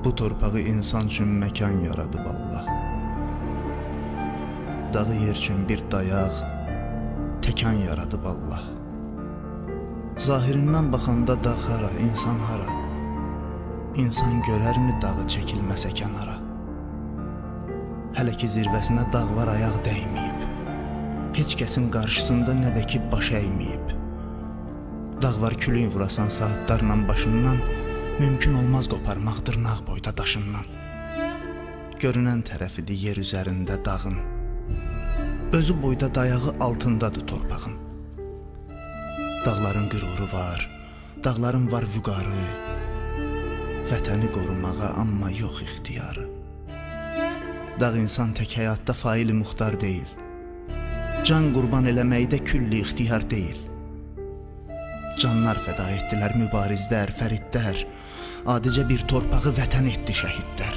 Bu torpağı insan üçün məkan yaradıb Allah. Dağı yer üçün bir dayaq, təkan yaradıb Allah. Zahirindən baxanda dağ hara, insan hara? İnsan görərmi dağı çəkilməsə kənara? Hələ ki zirvəsinə dağ var ayaq dəyməyib. Heç kəsin qarşısında nə də ki baş əyməyib. Dağ var külün vurasan saatlarla başından, mümkün olmaz qoparmaq dırnaq boyda daşından. Görünən tərəfidir yer üzərində dağın. Özü boyda dayağı altındadır torpağın. Dağların qüruru var, dağların var vüqarı. Vətəni qorumağa amma yox ixtiyarı. Dağ insan tək həyatda faili muxtar deyil. Can qurban eləməkdə külli ixtiyar deyil. Canlar fəda etdilər mübarizlər, fəridlər. Adicə bir torpağı vətən etdi şəhidlər.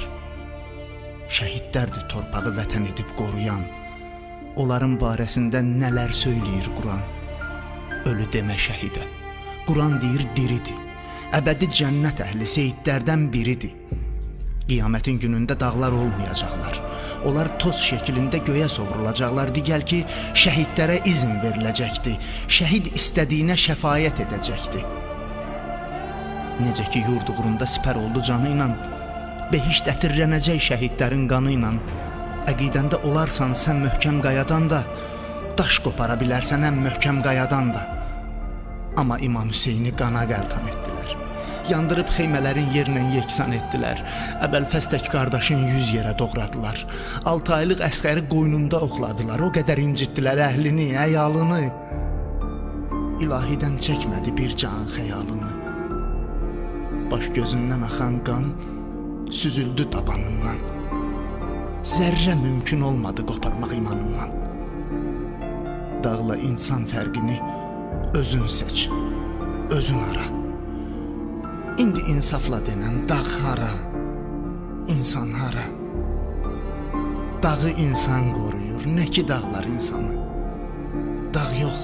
Şəhidlərdir torpağı vətən edib qoruyan. Onların barəsində nələr söyləyir Quran? Ölü demə şəhidə. Quran deyir diridir. Əbədi cənnət əhli seyidlərdən biridir. Qiyamətin günündə dağlar olmayacaqlar. Onlar toz şəklində göyə sovrulacaqlar. Digər ki, şəhidlərə izin veriləcəkdi. Şəhid istədiyinə şəfayət edəcəkdi. Necə ki, yurd uğrunda sipər oldu canı ilə, behişt ətirlənəcək şəhidlərin qanı ilə. Əqidəndə olarsan sən möhkəm qayadan da, daş qopara bilərsən ən möhkəm qayadan da. Amma İmam Hüseyni qana qəltan etdilər. Yandırıb xeymələrin yerlə yeksan etdilər. Əbəlfəz tək qardaşın 100 yerə doğradılar. 6 aylıq əsgəri qoynunda oxladılar. O qədər incitdilər əhlini, əyalını. İlahidən çəkmədi bir can xəyalını. Baş gözündən axan qan süzüldü tabanından. Zərrə mümkün olmadı qoparmaq imanından. Dağla insan fərqini özün seç, özün ara. İndi insafla denən dağ hara, insan hara? Dağı insan qoruyur, nə ki dağlar insanı. Dağ yox,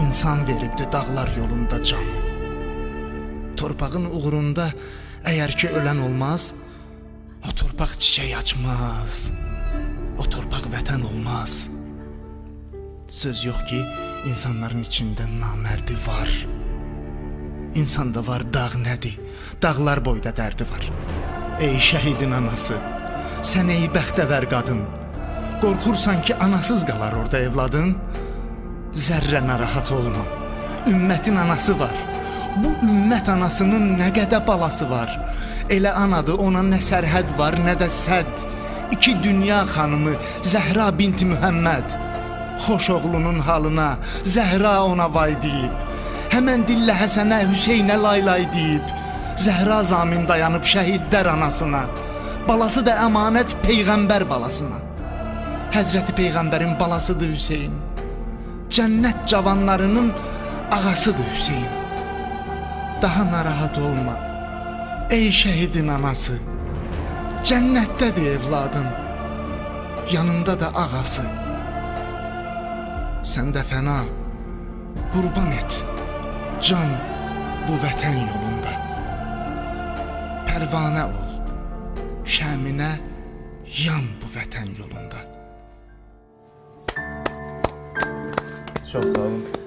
insan veribdi dağlar yolunda canı. Torpağın uğrunda əgər ki ölən olmaz, o torpaq çiçək açmaz, o torpaq vətən olmaz. Söz yox ki, insanların içində namərdi var. İnsanda var dağ nədir, dağlar boyda dərdi var. Ey şəhidin anası, sən ey bəxtəvər qadın, qorxursan ki anasız qalar orada evladın? Zərrə narahat olma, ümmətin anası var. Bu ümmət anasının nə qədər balası var. Elə anadır, ona nə sərhəd var, nə də sədd. İki dünya xanımı Zəhra binti Mühəmməd. Xoş oğlunun halına Zəhra ona vay deyib. Həmən dillə Həsənə, Hüseynə lay lay deyib. Zəhra zamin dayanıb şəhidlər anasına. Balası da əmanət Peyğəmbər balasına. Həzrəti Peyğəmbərin balasıdır Hüseyn. Cənnət cavanlarının ağasıdır Hüseyn. Daha narahat olma, ey şəhidin anası. Cənnətdədir evladın, yanında da ağası. Sən də fəna, qurban et can bu vətən yolunda. Pərvanə ol, şəminə yan bu vətən yolunda. Çox sağ olun.